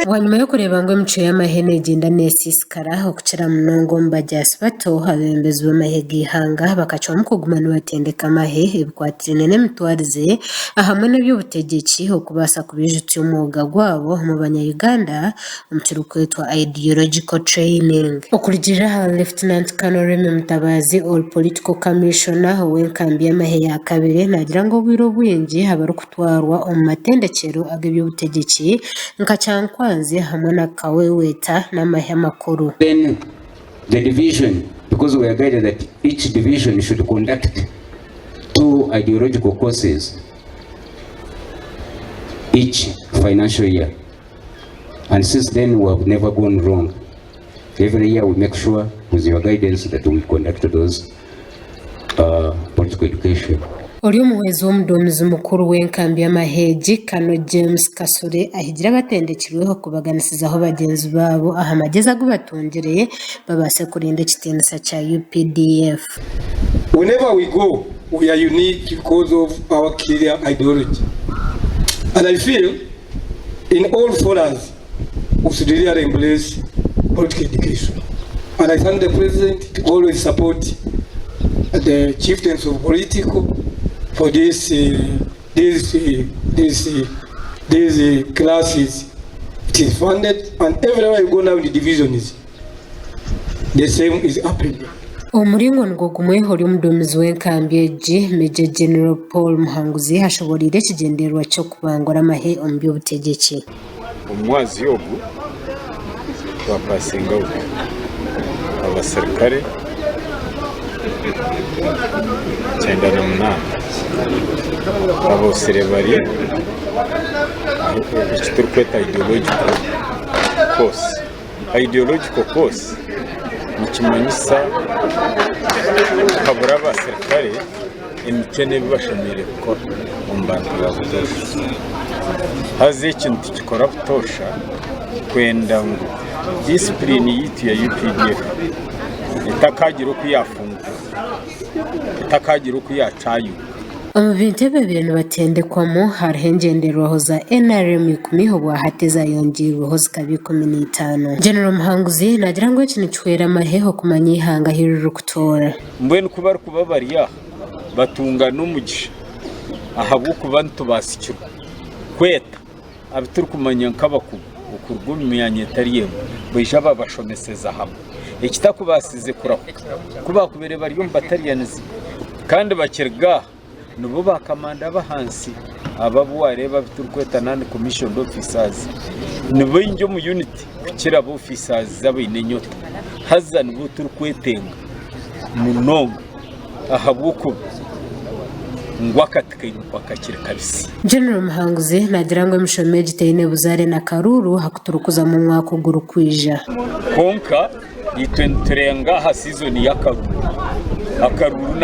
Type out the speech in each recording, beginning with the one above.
Bwanyima y'okureeba ngu emicwe y'amahe neegyenda neesiisikara okukira munonga omu bajaasi bato, abeebembezi b'amahe g'eihanga bakacwamu kuguma nibatendeka amahe ebikwatiraine n'emitwarize ahamwe n'eby'obutegyeki okubaasa kubaijutsya omwoga gwabo omu banya Uganda omu kirikwetwa Ideological Training. Okurugiirira aha Lieutenant Colonel Remmy Mutabazi ori Political Commissioner ow'enkambi y'amahe ya kabiri naagira ngu obwire obwingi abarikutwarwa omu matendekyero ag'eby'obutegyeki nka Kyankwanzi hamwe na Kaweweta n'amahe amakuru. Then the division because we are guided that each division should conduct two ideological courses each financial year and since then we have never gone wrong. Every year we make sure with your guidance that we conduct those uh, political education. Ori omuhwezi w'omuduumizi mukuru w'enkambi y'amahe egi, Colonel James Kasule ahigire abatendekirwe okubaganisizaho bagyenzi baabo aha magyezi agu batungire babaase kurinda ekitiinisa kya UPDF. Whenever we go, we are unique because of our clear ideology. And I feel in all forums, we should really embrace political education. And I thank the president to always support the chieftains of political for this, this, this, these classes. It is funded, and everywhere you go now in the divisions, the same is happening. Omu muringo nigwo gumwe, ori omuduumizi w'enkambi egi, Major General Paul Muhanguzi ashoboreire ekigyendererwa ky'okubangura amahe omu by'obutegyeki. Omu mwazyo ogu twapasinga out abaserukare 98 aboosire bari eki turikweta ideological course. Ideological course nikimanyisa kuhabura abaserukare emicwe n'ebi bashemereire kukora omu bantu ba butoosha. Haza eki nitukikora butoosha kwenda ngu disipuriini yaitu ya UPDF etakagira oku yaafunguka, etakagira oku yaacaayuka. Omu bintu ebi babaire nibatendekwamu hariho engyenderwaho za NRM ikumi obwahati ezayongyirweho zikaba 15. General Muhanguzi naagira ngu eki nikihwera amahe okumanya eihanga ahu ririkutoora. Mbwenu ku barikuba bari aha batunga n'omugisha ahabw'okuba nitubaasikirwa kweta abu turikumanya nk'abakugu okuruga omu myanya etari emwe baija babashomeseza hamwe. Ekitakubaasize kurahuka ku baakubaire bari omu bataliyanizi kandi bakiriga aha nibo baakamanda ab'ahansi abo abu waareeba abu turikweta non commissioned officers ni baingi omu unit kukira aba officers abaine enyota haza nibo turikwetenga munonga ahabw'okuba ngu akati kaimukwa kakiri kabisi. General Muhanguzi naagira ngu emishomo egi teine buzaare na karuuru ahakuturikuzamu omwaka ogurikwija. Kwonka itwe niturenga aha sizoni y'akaruuru. Akaruuru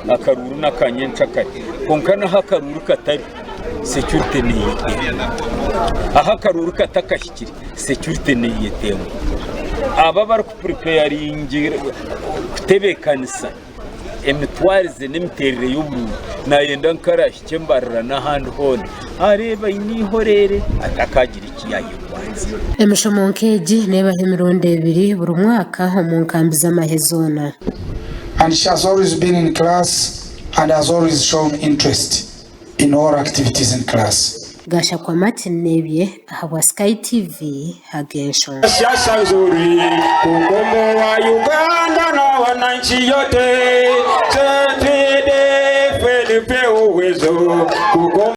n'akaruuru n'aka nyencakare. Kwonka n'ahu akaruuru katari, security neeyetengwa. Ahu akaruuru katakahikire, security neeyetengwa. Abo abarikupuripeyaringira kutebeekanisa emitwarize n'emiteerere y'oburuuru, naayenda nk'araahikye Mbarara n'ahandi hoona, areebe aine eihoreere atakaagira eki yaayekwanza. Emishomo nk'egi neebaho emirundi ebiri buri mwaka omu nkambi z'amahe zoona. And she has always been in class and has always shown interest in all activities in class. Gashakwa Martin Nebye ahabwa Sky TV Ag'enshonga. Siasa nzuri kukomboa Uganda na wananchi yote, CPDF nipe uwezo kukomboa.